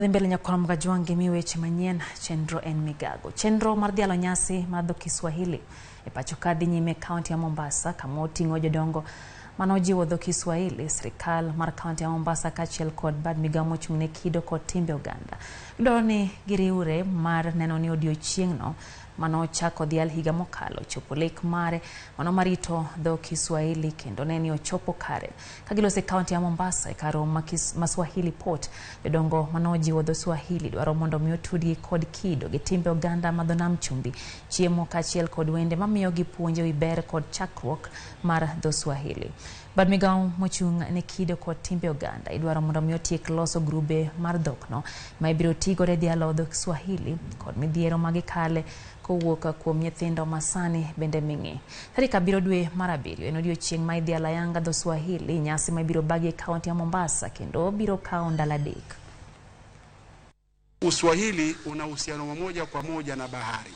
Dhi mbele nyakwar Kajwang' gi weche manyien chenro en migago. Chenro mar dhialo nyasi mar dho Kiswahili e pacho ka dhi nyime e kaunti ya Mombasa kama oting'o jodongo manojiwo dho Kiswahili, sirikal mar kaunti ya Mombasa kaachiel kod bad migao mochung' ne kido kod timbe oganda. Gidwaro ni giriwre mar neno ni odiochieng'no manochako dhial higa mokalo chopo lek mare mano marito dho Kiswahili kendo ne ni ochopo kare. Ka giloso e kaunti ya Mombasa e kar romo ma Swahili Port, jodongo manojiwo dho Swahili dwaro mondo mi otudgi kod kido gi timbe oganda ma dho nam chumbi, chiemo kaachiel kod wende mamiyo gi puonj ewi ber kod chakruok mar dho Swahili. Bad migao mochung' ne kido kod timbe oganda idwaro mondo mi otiek loso grube mar dhokno ma ibiro tigodo e dhialo dho Kiswahili kod midhiero ma gikale kowuok kuom nyithindo masani bende ming'i. Tarik 7 dwe mar 7 en odiochieng' ma idhialo ayanga dho Swahili, nyasi ma ibiro bagi e kaunti ya Mombasa kendo biro kawo ndalo 3. Uswahili una uhusiano wa moja kwa moja na bahari.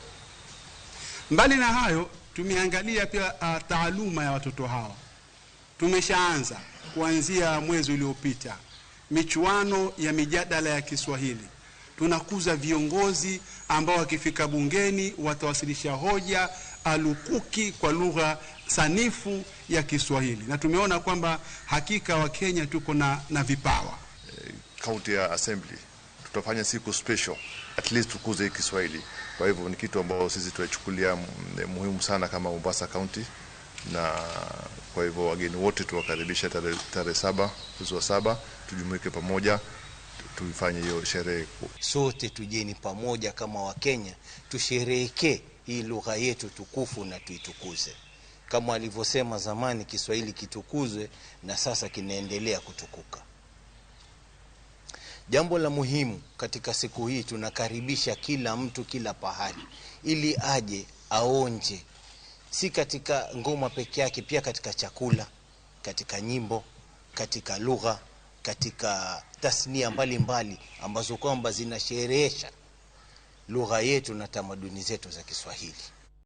Mbali na hayo, tumeangalia pia taaluma ya watoto hawa. Tumeshaanza kuanzia mwezi uliopita michuano ya mijadala ya Kiswahili. Tunakuza viongozi ambao wakifika bungeni watawasilisha hoja alukuki kwa lugha sanifu ya Kiswahili, na tumeona kwamba hakika wa Kenya tuko na vipawa. County Assembly tutafanya siku special at least tukuze Kiswahili. Kwa hivyo ni kitu ambao sisi tunachukulia muhimu sana kama Mombasa County, na kwa hivyo wageni wote tuwakaribisha tarehe 7 mwezi wa 7, tujumuike pamoja tuifanye hiyo sherehe. Sote tujeni pamoja kama Wakenya tusherehekee hii lugha yetu tukufu na tuitukuze. Kama alivyosema zamani, Kiswahili kitukuzwe, na sasa kinaendelea kutukuka. Jambo la muhimu katika siku hii, tunakaribisha kila mtu kila pahali ili aje aonje, si katika ngoma peke yake, pia katika chakula, katika nyimbo, katika lugha, katika tasnia mbalimbali ambazo kwamba zinasherehesha lugha yetu na tamaduni zetu za Kiswahili.